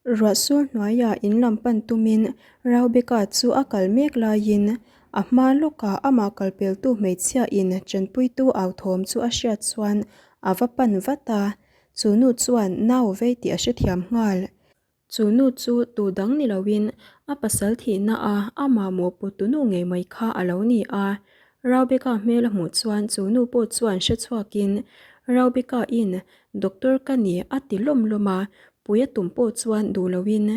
Ruahsur hnuaiah in lam pan tumin Raubeka chu a kal mek laiin a hma lawkah amah kalpeltu hmeichhia in tanpuitu au thawm chu a hriat chuan a va pan vat a, chu nu chuan nau vei tih a hrethiam nghal. Chu nu chu tu dang ni loin a pasal thihna a amah mawhput tu nu ngei mai kha a lo ni a. Raubeka hmel a hmuh chuan chu nu pawh chuan hre chhuakin Raubeka in Doctor ka ni a ti lawm lawm a, pui a tum pawh chuan duh loin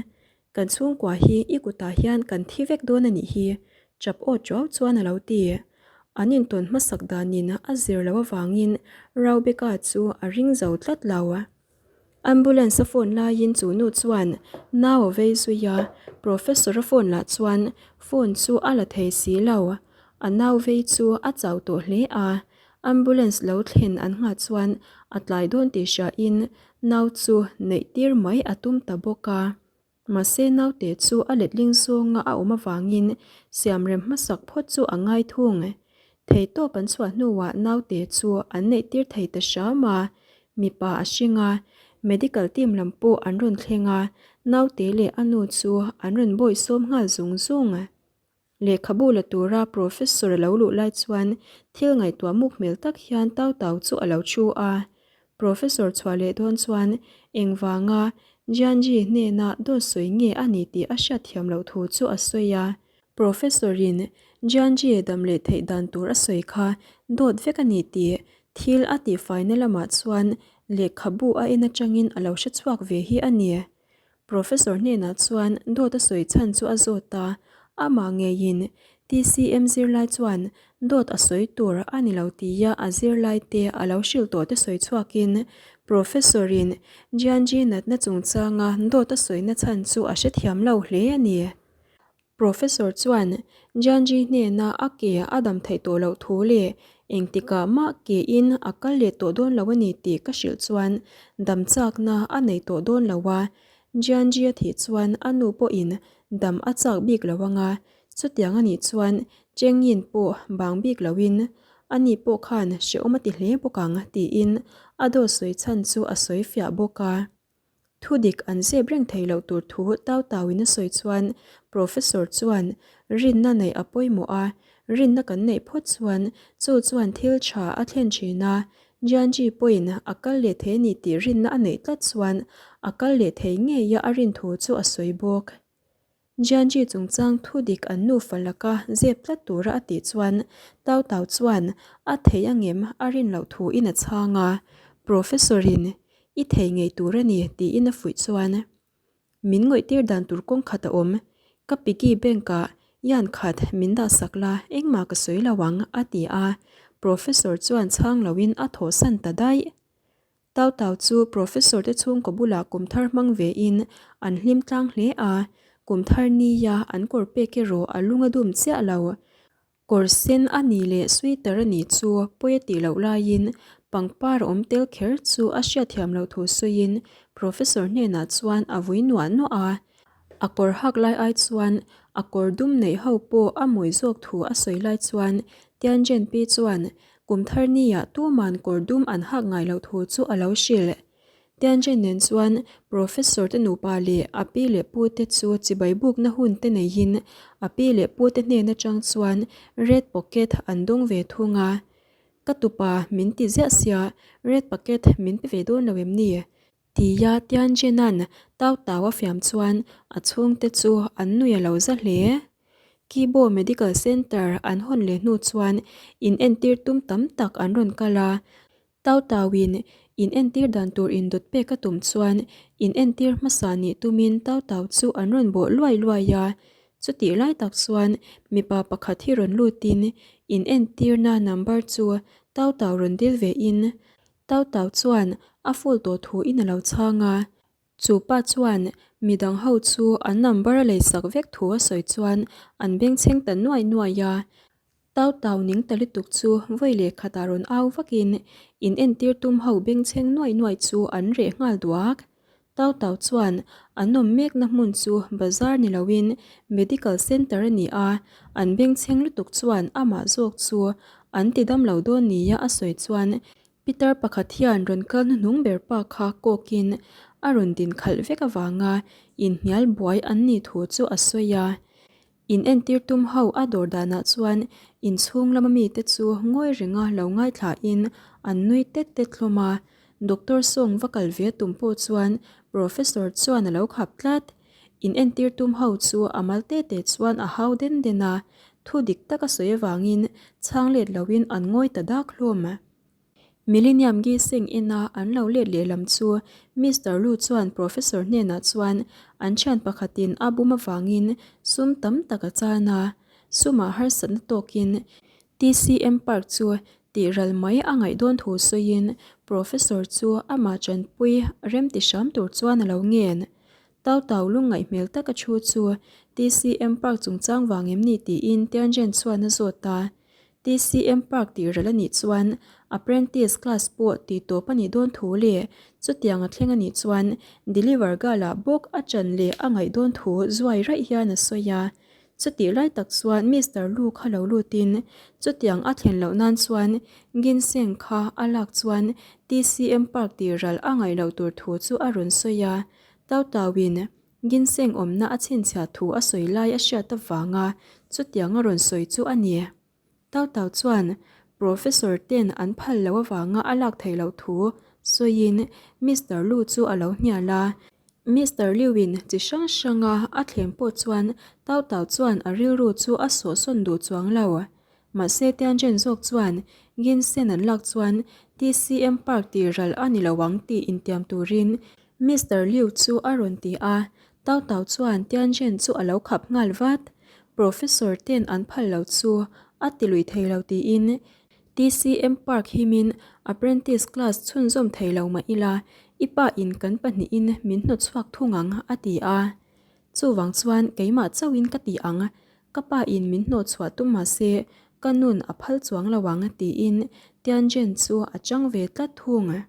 kan chhungkua hi i kutah hian kan thi vek dawn a nih hi chap aw tuau chuan a lo ti. An intawn hmasak danin a zir loh avangin Raubeka chu a ring zo tlat lo. Ambulance a phone laiin chu nu chuan nau a vei zui a, Professor a phone lah chuan phone chu a la thei si lo. A nau vei chu a chau tawh hle a, ambulance lo thlen an nghah chuan a tlai dawn tih hriain nau chu neih tir mai a tum ta bawk a. Mahse naute chu a letling zawnga a awm avangin siamrem hmasak phawt chu a ngai thung. Theitawp an chhuah hnuah naute chu an neihtir thei ta hram a, mipa a hring a, medical team lam pawh an rawn thleng a, naute leh a nu chu an rawn bawihsawm nghal zung zung. Lehkhabu la tura Professor a lo luh lai chuan thil ngaihtuah muk hmel tak hian Tau Tau chu a lo thu a. Professor chhuah leh dawn chuan engvanga Jianji hnena dawt sawi nge a ni tih a hriat thiam loh thu chu a sawi a. Professor-in Jianji dam leh theih dan tur a sawi kha dawt vek a ni tih thil a tihfaina lamah chuan lehkhabu a en atangin a lo hre chhuak ve hi a ni. Professor hnenah chuan dawt a sawi chhan chu a zawt a, amah ngeiin TCM zirlai chuan dawt a sawi tur a ni lo tia a zirlai te a lo hrilh tawh te sawi chhuakin Professor-in Jianji natna chungchanga dawt a sawina chhan chu a hrethiam lo hle a ni. Professor chuan Jianji hnena a ke a dam theih tawh loh thu leh engtikah mah ke in a kal leh tawh dawn lo a ni tih ka hrilh chuan dam chakna a nei tawh dawn lo a, Jianji a thih chuan a nu pawhin dam a chak bik lo anga, chutiang a nih chuan Cheng Yin pawh bang bik loin ani pawh khan hrehawm a ti hle bawk ang tiin a dawt sawi chhan chu a sawi fiah bawk a. Thu dik an zep reng thei loh tur thu tau tauin a sawi chuan Professor chuan rinna neih a pawimawh a, rinna kan neih phawt chuan chu chuan thil tha a thlen thin a, Jianji pawhin a kal leh thei a ni tih rinna a neih tlat chuan a kal leh thei ngeia a rin thu chu a sawi bawk. Jianji chungchang thu dik an nufa laka zep tlat tura a tih chuan Tau Tau chuan a thei angem a rin loh thuin a chhang a, Professor-in i thei ngei tur a ni tiin a fuih chuan min ngawihtir dan tur kawng khat a awm, ka piggy bank-ah yan khat min dah sak la engmah ka sawi lo ang a ti a, Professor chuan chhang loin a thawhsan ta daih. Tau Tau chu Professor te chhungkaw bulah kum thar hmang ve in an hlim tlang hle a, kum thar nia an kawr pek erawh a lung a dum chiah lo. Kawr sen a nih leh sweater a nih chu pawi a tih loh laiin pangpar a awm tel kher chu a hriatthiam loh thu sawiin Professor hnenah chuan a vui nuah nuah a. A kawr hak lai ai chuan a kawr dum neih ho pawh a mawi zawk thu a sawi lai chuan Tianzhen pi chuan Kum thar nia tuman kawr dum an hak ngai loh thu chu a lo hrilh. Tianzhen nen chuan Professor te nupa leh a pi leh pu te chu chibai bukna hun te neiin a pi leh pu te hnen atang chuan red pocket an dawng ve thung a. Ka tupa min ti ziah sia red pocket min pe ve dawn lo em ni? Tia Tianzhenan tau tau a fiam chuan a chhungte chu an nui a lo za hle. Kibo Medical Center an hawn leh hnu chuan in entir tum tam tak an rawn kal a. Tau tauin in entir dan tur indawt pek a tum chuan in entir hmasa nih tumin tau tau chu an rawn bawh luai luai a. Chutih lai tak chuan mipa pakhat hi rawn lutin in entirna number chu tau tau rawn dil vein Tau Tau chuan a full tawh thu in a lo chhang a, chu pa chuan midang ho chu an number a leisak vek thu a sawi chuan an bengchheng ta nuai nuai a. Tau Tau ning ta lutuk chu vawi leh khatah rawn au vakin in entir tum ho bengchheng nuai nuai chu an reh nghal duak. Tau Tau chuan an awm mekna hmun chu bazar ni loin medical center a ni a, an bengchheng lutuk chuan amah zawk chu an ti dam lo dawn nia a sawi chuan Peter pakhat hian rawn kal hnuhnung ber pa kha kawkin a rawn din khalh vek avanga inhnial buai an nih thu chu a sawi a. In entir tum ho a dawr danah chuan inchhung lama mite chu ngawi renga lo ngaithlain an nui tet tet hlawm a. Doctor Song va kal ve tum pawh chuan Professor chuan a lo khap tlat. In entir tum ho chu a mal te te chuan a hau den den a, thu dik tak a sawi avangin chhang let loin an ngawi ta dak hlawm. Millennium Giseng ina an lo let lehlam chu Mister Lu chuan Professor hnenah chuan an thian pakhatin a bum avangin sum tam tak a chan a, sumah harsatna tawkin TCM Park chu tih ral mai a ngaih dawn thu sawiin Professor chu amah chanpui remti hram tur chuan a lo ngen. Tau Tau lungngaih hmel taka thu chu TCM Park chungchang vang em ni tiin Tianzhen chuan a zawt a. TCM Park tih ral a nih chuan Apprentice class pawh tih tawp a nih dawn thu leh chutiang a thleng a nih chuan Deliver Girl-ah bawk a ṭan leh a ngaih dawn thu zuai raih hian a sawi a. Chutih lai tak chuan Mister Lu kha lo lutin chutiang a thlen loh nan chuan ginseng kha a lak chuan TCM Park tih ral a ngaih loh tur thu chu a rawn sawi a. Tau Tauin Ginseng awmna a chhinchhiah thu a sawi lai a hriat avanga chutiang a rawn sawi chu a ni. Tau Tau chuan Professor ten an phal loh avanga a lak theih loh thu sawiin Mister Lu chu a lo hnial a. Mister Liu-in chi hrang hranga a thlem pawh chuan Tau Tau chuan a rilru chu a sawhsawn duh chuang lo. Mahse Tianzhen zawk chuan Ginseng an lak chuan TCM Park tih ral a ni lo ang tih intiam turin Mister Liu chu a rawn ti a, Tau Tau chuan Tianzhen chu a lo khap nghal vat. Professor ten an phal lo chu a ti lui thei lo tiin TCM Park himin apprentice class chhunzawm thei lo mah ila, i pa in kan pahnihin min hnawtchhuak thung ang a ti a. Chuvang chuan keimah chauhin ka ti ang, ka pa in min hnawhchhuah tum mah se ka nun a phal chuang lo ang tiin Tianzhen chu a chang ve tlat thung.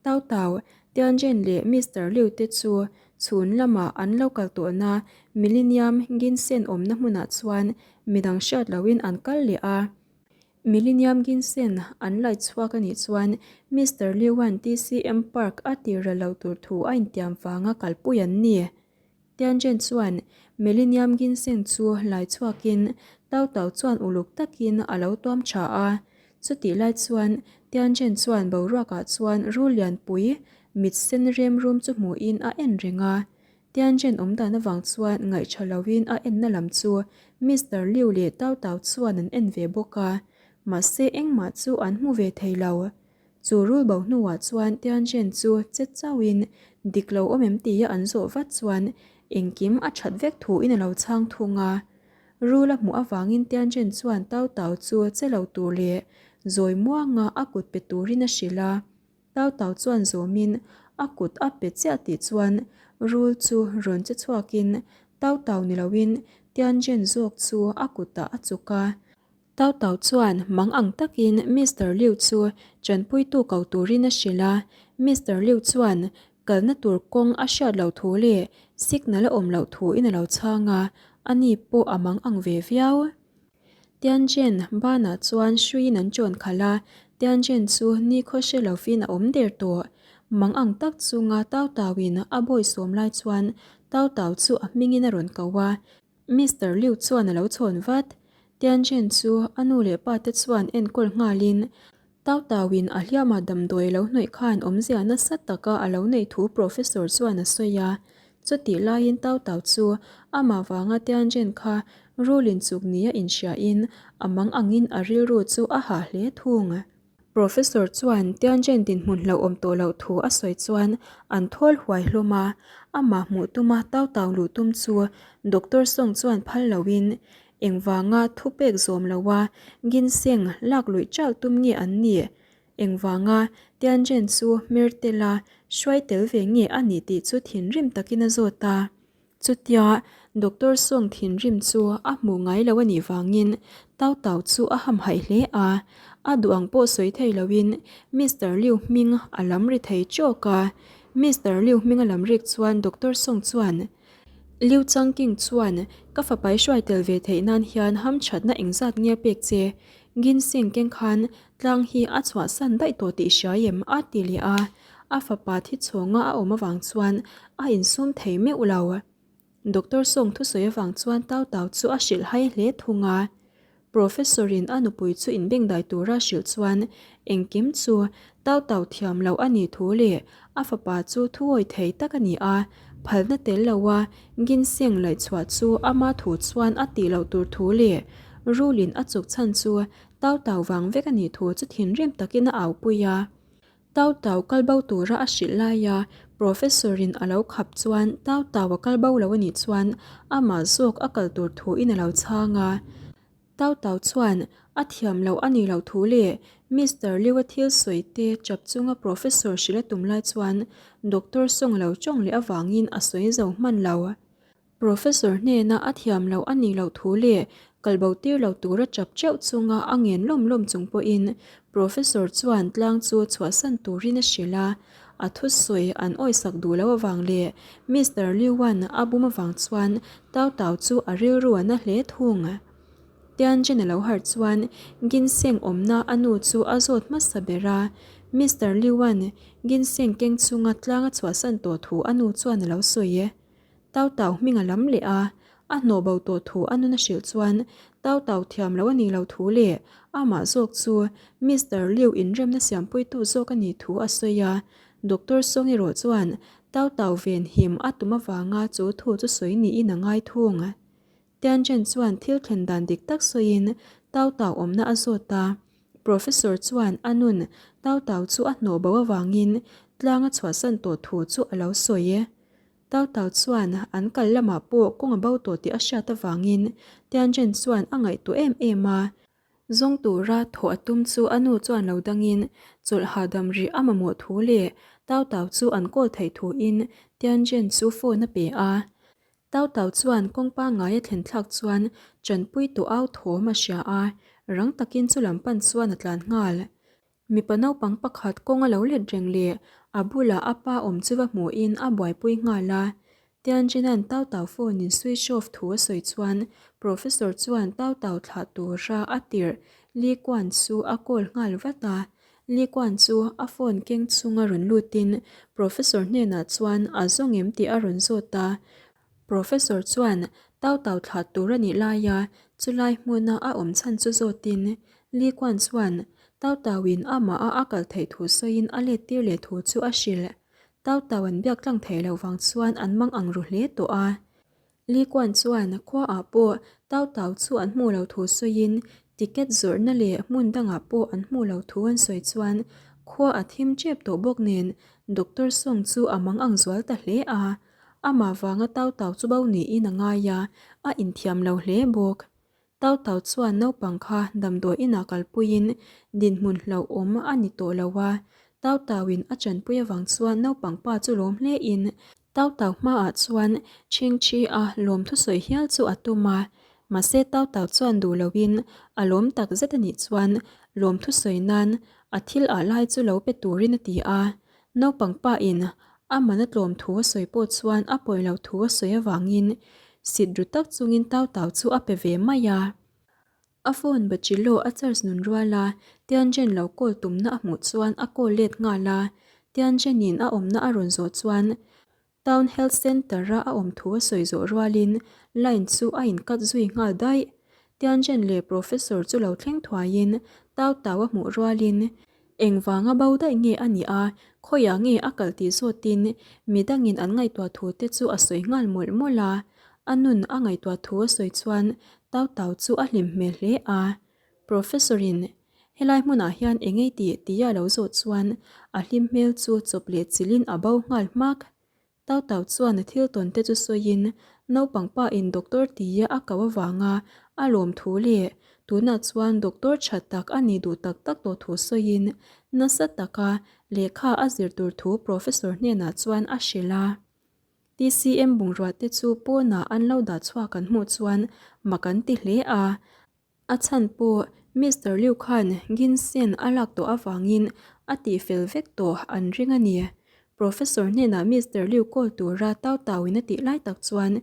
Tau Tau, Tianjin leh Mister Liu te chu chhun lamah an lo kal tawhna Millennium Ginseng awmna hmunah chuan midang hriat lohin an kal leh a. Millennium Ginseng an light chhuak a nih chuan Mister Liu-a'n TCM Park a tir ra lo tur thu a intiam vanga kalpui an ni. Tianzhen chuan Millennium Ginseng chu lai chhuakin Tau Tau chuan uluk takin a lo tuam tha a. Chutih lai chuan Tianzhen chuan boruakah chuan rul lianpui mit sen rem rum chu hmuhin a en reng a. Tianzhen awm dan avang chuan ngaihṭha loin a enna lam chu Mister Liu leh Tau Tau chuan an en ve bawk a. Mahse engmah chu an hmu ve thei lo. Chu rul bo hnuah chuan Tianzhen chu che chauhin dik lo awm em tia an zawh vat chuan engkim a that vek thuin a lo chhang thung a. Rul a hmuh avangin Tianzhen chuan Tau Tau chu che lo tur leh zawi muanga a kut pe turin a hrilh a. Tau Tau chuan zawmin a kut a pe chiah tih chuan rul chu rawn che chhuakin Tau Tau ni loin Tianzhen zawk chu a kutah a chuk a. Tau Tau chuan mang ang takin Mister Liu chu tanpuitu ko turin a hrilh a, Mister Liu chuan kalna tur kawng a hriat loh thu leh signal a awm loh thuin a lo chhang a, ani pawh a mang ang ve viau. Tianzhen banah chuan hruiin an chawn khalh a, Tianzhen chu nikhaw hre lovin a awm der tawh. Mang ang tak chunga Tau Tauin a bawisawm lai chuan Tau Tau chu a hmingin a rawn ko a, Mister Liu chuan a lo chhawn vat. Tianzhen chu a nu leh pa te chuan enkawl nghalin Tau Tauin a hliamah damdawi a lo hnawih khan awmzia nasa taka a lo neih thu Professor chuan a sawi a. Chutih laiin Tau Tau chu amah vanga Tianzhen kha rulin chuk nia inhriain a mang angin a rilru chu a hah hle thung. Professor chuan Tianzhen dinhmun hlauhawm tawh loh thu a sawi chuan an thawl huai hlawm a, amah hmuh tuma tau tau luh tum chu Doctor Song chuan phal loin engvanga thupek zawm loa ginseng lak luih ṭalh tum nge an nih? Engvanga Tianzhen chu hmer tela hruai tel ve nge a nih tih chu thinrim takin a zawt a. Chutia Doctor Song thinrim chu a hmuh ngai lo a nih vangin Tau Tau chu a hamhaih hle a, a duh ang pawh sawi thei loin Mister Liu hming a lam ri thei chawk a. Mister Liu hming a lam rik chuan Doctor Song chuan, Liu Changking chuan ka fapai hruai tel ve theih nan hian hamthatna engzat nge a pek che? Ginseng keng khan tlang hi a chhuahsan daih tawh tih hria em? a ti leh a. A fapa thi chhawnga a awm avang chuan a insum thei meuh lo. Doctor Song thusawi avang chuan Tau Tau chu a hrilh hai hle thung a. Professor in a nupui chu inbengdai tura hrilh chuan engkim chu Tau Tau thiam loh a nih thu leh a fapa chu thuawi thei tak a ni a, phalna tel loa ginseng laihchhuah chu ama thu chuan a tih loh tur thu leh rulin a chuk chhan chu Tau Tau vang vek a nih thu chu thinrim takin a aupui a. Tau Tau kal bo tura a hrilh laia Professor in a lo khap chuan Tau Tau a kal bo lo a nih chuan amah zawk a kal tur thu in a lo chhang a. Tau Tau chuan a thiam loh a nih loh thu leh Mister Liu a thil sawi te chap chunga Professor hrilh a tum lai chuan Doctor Song a lo tawng leh avangin a sawi zo hman lo. Professor hnena a thiam loh a nih loh thu leh kalbo tir lo tura chap teuh chunga a ngen lawm lawm chung pawhin Professor chuan tlang chu chhuahsan turin a hrilh a, a thusawi an awisak duh loh avang leh Mister Liu-a'n a bum avang chuan Tau Tau chu a rilru a na hle thung. Tianjin a lo harh chuan ginseng awmna a nu chu a zawt hmasa ber a, Mister Liu-a'n ginseng keng chunga tlang a chhuahsan tawh thu a nu chuan a lo sawi e. Tau Tau hming a lam leh a, a hnawh bo tawh thu a nun a hrilh chuan Tau Tau thiam lo a nih lo thu leh amah zawk chu Mister Liu inremna siampuitu zawk a nih thu a sawi a. Doctor Song erawh chuan Tau Tau venhim a tum avanga chu thu chu sawi niin a ngai thung. Tianchen chuan thil thlen dan dik tak sawiin Tau Tau awmna a zawt a. Professor chuan a nun Tau Tau chu a hnawh bo avangin tlang a chhuahsan tawh thu chu a lo sawi. Tau Tau chuan an kal lamah pawh kawng a bo tawh tih a hriat avangin Tianchen chuan a ngaihtuah em em a. Zawng tura thawh a tum chu a nu chuan lo dangin chawlh hahdam rih a mamawh thu leh Tau Tau chu an kawl theih thuin Tianchen chu phone a pe a. Tau Tau chuan kawng pangngai a thlen thlak chuan tanpui tawh au thawm a hria a, rang takin chu lam pan chuan a tlan nghal. Mipa naupang pakhat kawng a lo let reng leh a bulah a pa awm chu va hmuhin a buaipui nghal a. Tianjin-a'n Tau Tau phone in switch off thu a sawi chuan Professor chuan Tau Tau thlah tura a tirh Li Kuan chu a call nghal vat a. Li Kuan chu a phone keng chunga rawn lutin Professor hnenah chuan a zawng em tih a rawn zawt a. Professor chuan Tau Tau thlah tur a nih laia chulai hmuna a awm chhan chu zawtin Li Kuan chuan Tau Tau in amah a a kal theih thu sawiin a let tir leh thu chu a hrilh. Tau Tau an biak tlang theih loh vang chuan an mang ang ru hle tawh a. Li Kuan chuan khuaah pawh Tau Tau chu an hmuh loh thu sawiin ticket zawrhna leh hmun dangah pawh an hmuh loh thu an sawi chuan khua a thim tep tawh bawk nen Doctor Song chu a mang ang zual ta hle a. Amah vanga Tau Tau chu bo niin a ngai a, a inthiam lo hle bawk. Tau Tau chuan naupang kha damdawi inah kalpuiin dinhmun hlauhawm a ni tawh lo a, Tau Tauin a chanpui avang chuan naupang pa chu lawm hlein Tau Tau hmaah chuan Chhingchhi a lawm thusawi hial chu a tum a, mahse Tau Tau chuan duh loin a lawm tak zet a nih chuan lawm thusawi nan a thil ah lai chu lo pe turin a ti a, Naupang pa in a man a tlawm thu a sawi pawh chuan a pawi lo thu a sawi avangin sit ru tak chungin Tau Tau chu a pe ve mai a. A phone Bachilo a charge nun rual a, Tianzhen lo call tumna a hmuh chuan a call let nghal a. Tianzhen in a awmna a rawn zawh chuan Town Health Centre-a a awm thu a sawi zawh rualin line chu a incut zui nghal daih. Tianzhen leh Professor chu lo thleng thuaiin Tau Tau a hmuh rualin engvanga bo daih nge a nih a, khawiah nge a kal tih zawtin midangin an ngaihtuah thu te chu a sawi nghal mawlh mawlh a. A nun a ngaihtuah thu a sawi chuan Tau Tau chu a hlim hmel hle a. Professor-in helai hmunah hian eng ei tih tia lo zawh chuan a hlim hmel chu chawp leh chilhin a bo nghal hmak. Tau Tau chuan a thil tawn te chu sawiin naupang pa in doctor tia a kau avanga a lawm thu leh tunah chuan doctor tha tak a nih duh tak tak tawh thu sawiin nasa taka lehkha a zir tur thu professor hnenah chuan a hrilh a. TCM bungrua te chu pawnah an lo dah chhuak an hmuh chuan mak an ti hle a. A chhan pawh Mister Liu khan ginseng a lak tawh avangin a tihfel vek tawh an ring a ni. Professor hnenah Mister Liu call tura tau tauin a tih lai tak chuan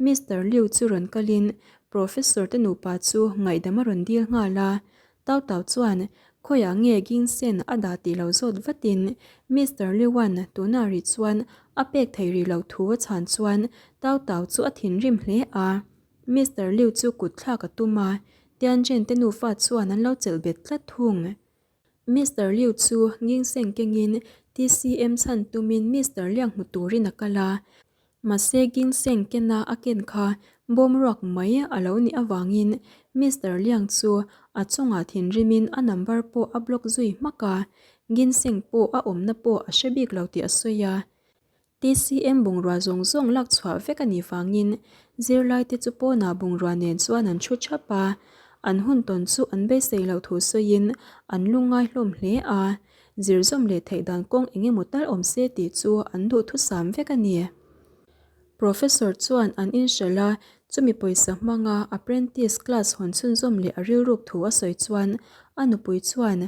Mister Liu chu rawn kalin Professor te nupa chu ngaihdam a rawn dil nghal a. Tau tau chuan. Khawiah nge ginseng a dah tih lo zawt vatin Mister Liuan tunah rih chuan a pek theih rih loh thu a chhan chuan Tau Tau chu a thinrim hle a. Mister Liu chu kut thlak a tum a, Tianjin te nufa chuan an lo chelh bet tlat thung. Mister Liu chu ginseng kengin TCM chhan tumin Mister Liang hmu turin a kal a. Mahse ginseng kena a ken kha bawm ruak mai a lo nih avangin Mister Liang chu a chungah thinrimin a number pawh a block zui hmak a, ginseng pawh a awmna pawh a hre bik lo tih a sawi a. TCM bungrua zawng zawng lak chhuah vek a nih vangin zirlaite chu pawnah bungrua nen chuan an thu thap a, an hun tawn chu an beisei loh thu sawiin an lungngai hlawm hle a, zir zawm leh theih dan kawng eng emaw tal awm se tih chu an duhthusam vek a ni. Professor chuan an inhrelh a, chumi pawisa hmanga apprentice class hawn chhunzawm leh a rilruk thu a sawi chuan a nupui chuan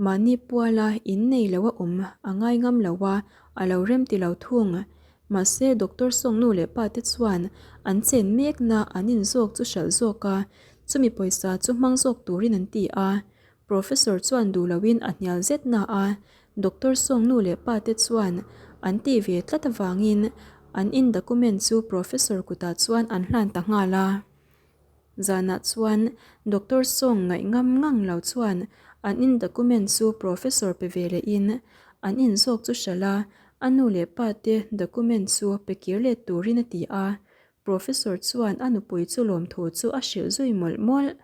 Mahni puala in nei lo a awm a ngai ngam lo a, a lo rem ti lo thung. Mahse, Doctor Song nu leh pa te chuan an chen mekna an in zawk chu hralh zawk a, chumi pawisa chu hmang zawk turin an ti a. Professor chuan duh loin a hnial zet na a, Doctor Song nu leh pa te chuan an tih ve tlat avangin an in document chu Professor kutah chuan an hlan ta nghal a. Zanah chuan Doctor Song ngaih ngam ngang lo chuan an in document chu Professor pe ve lehin an in zawk chu hralh a, a nu leh pa te document chu pe kir let turin a ti a. Professor chuan a nupui chu lawmthu chu a hrilh zui mawlh mawlh.